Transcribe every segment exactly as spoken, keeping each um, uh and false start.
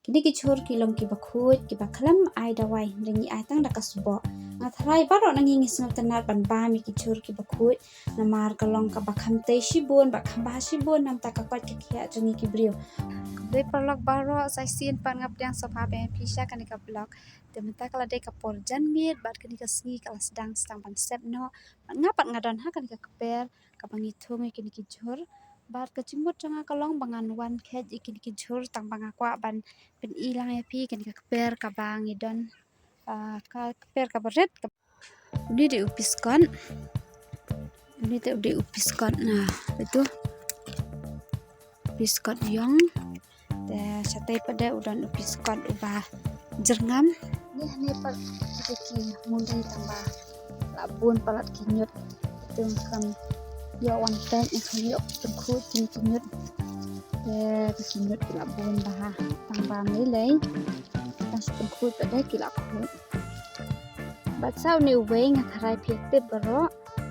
Kine ki jhur ki long kiba khuid, kiba khlem ai dawai, hynrei ngi ai tang da ka sboh. Nga tharai baroh na ngi ngi sngewtynnad ban bam ïa ki jhur kiba khuid. Namar ka long kaba kham tei shibun, ba kham bha shibun, namar ka koit ka khiah jong ngi ki briew. Khublei paralok baroh, sa shisien pat nga pdiang sngewbha biang ïa phi sha kane ka vlog. Te mynta ka la dei ka por janmiet, bad kane ka sngi ka la sdang sdang ban sep noh. Bad nga pat nga don ha kane ka kper, kaba ngi thung ïa kine ki jhur. Bad ka jingmut jong nga ka long ba ngan wan kheit ïa kine ki jhur tang ba nga kwah ban pyni lang ïa phi kane ka kper kaba ngi don. Ah, ka kper kaba rit. Une dei u piskot. Une dei u piskot na itu. Piskot ïong. Te shatei pat de u don u piskot uba jyrngam. Ngi hane pat kita ki mundi tang ba la bun palat ki ñiut. Te ngam ïoh wan peit, ngam ïoh pynkhuid ki ñiut. Te ki ñiut ki la bun bha tang ba mei lei. Tang shu pynkhuid pat de ki la khuid. Bad sa une uwei nga tharai phi tip baroh.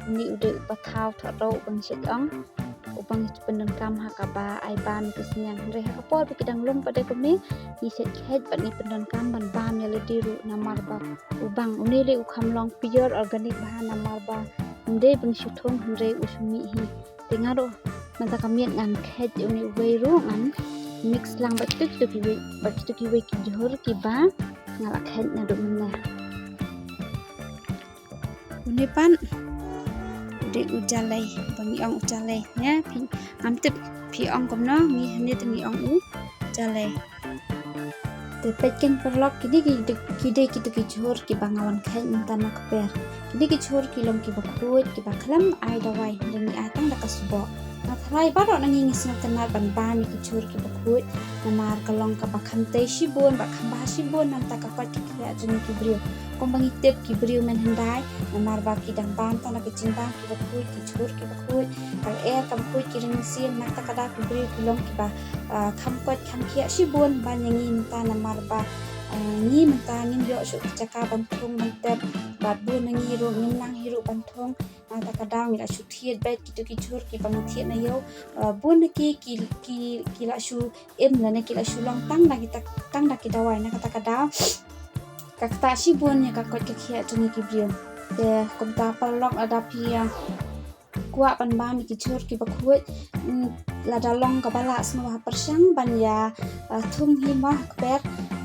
Une u dei u pathaw thoh rau uba ngi shait ong. Uba ngi pyndonkam ha kaba ai bam ïa ki sniang. Hynrei ha ka por ba ki dang lum pat de kumne, ngi shait kheit bad ngi pyndonkam ban bam ïa lade ruh namar ba u bang une lei u kham long pure organic bha namar ba ym dei ba ngi shu thung hynrei u shu mih hi. Te nga ruh mynta ka miet ngan kheit une uwei ruh ngan mix lang bad kitu kitu kiwei, bad kitu kiwei ki jhur kiba nga la kheit naduh mynne. Une pat u dei u jalei, ba ngi ong u jalei, ne? Phi, ngam tip phi ong kumno, ngi hane te ngi ong u jalei. Te peit kein paralok, kine ki dei, ki dei kitu ki jhur kiba nga wan kheit mynta na kper. Kine ki jhur ki long kiba khuid, kiba khlem ai dawai, hynrei ngi ai tang da ka sboh. Nga tharai baroh na ngi ngi sngewtynnad ban bam ïa ki jhur kiba khuid. Namar ka long kaba kham tei shibun, ba kham bha shibun, namar ka koit ka khiah jong ngi ki briew. Kumba ngi tip ki briew mynhyndai, namar ba ki dang bam tang da ki jingbam kiba khuid, ki jhur kiba khuid, ka lyer kaba khuid, ki rynïeng mynsiem, namar kata ka daw ki briew ki long kiba, ah, kham koit kham khiah shibun ban ïa ngi mynta namar ba, ah, ngi mynta ngim ïoh shuh ki jaka ban thung ban tep, bad bun na ngi ruh ngim nang hi ruh ban thung. Namar kata ka daw ngi la shu thied beit kitu ki jhur kiba ngi thied na ïew. Ah, bun na ki, ki, ki, ki la shu im lane ki la shu long tang da kita, tang da ki dawai, namar kata ka daw ka ktah shibun ïa ka koit ka khiah jong ngi ki briew. Te kumta paralok lada phi, ah, kwah ban bam ïa ki jhur kiba khuid, mm, lada long kaba lah sngewbha pyrshang ban ïa, ah, thung hi mo ha kper,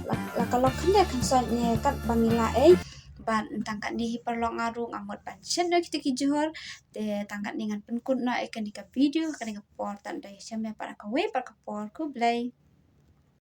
la, la ka long khyndiat khynsoit ne katba ngi lah ei. Bad tang katne hi paralok, nga ruh nga mut ban shit noh kita ki jhur. Te tang katne ngan pynkut noh ïa kane ka video ha kane ka por, tang da shem ïa pat ha kawei pat ka por. Khublei.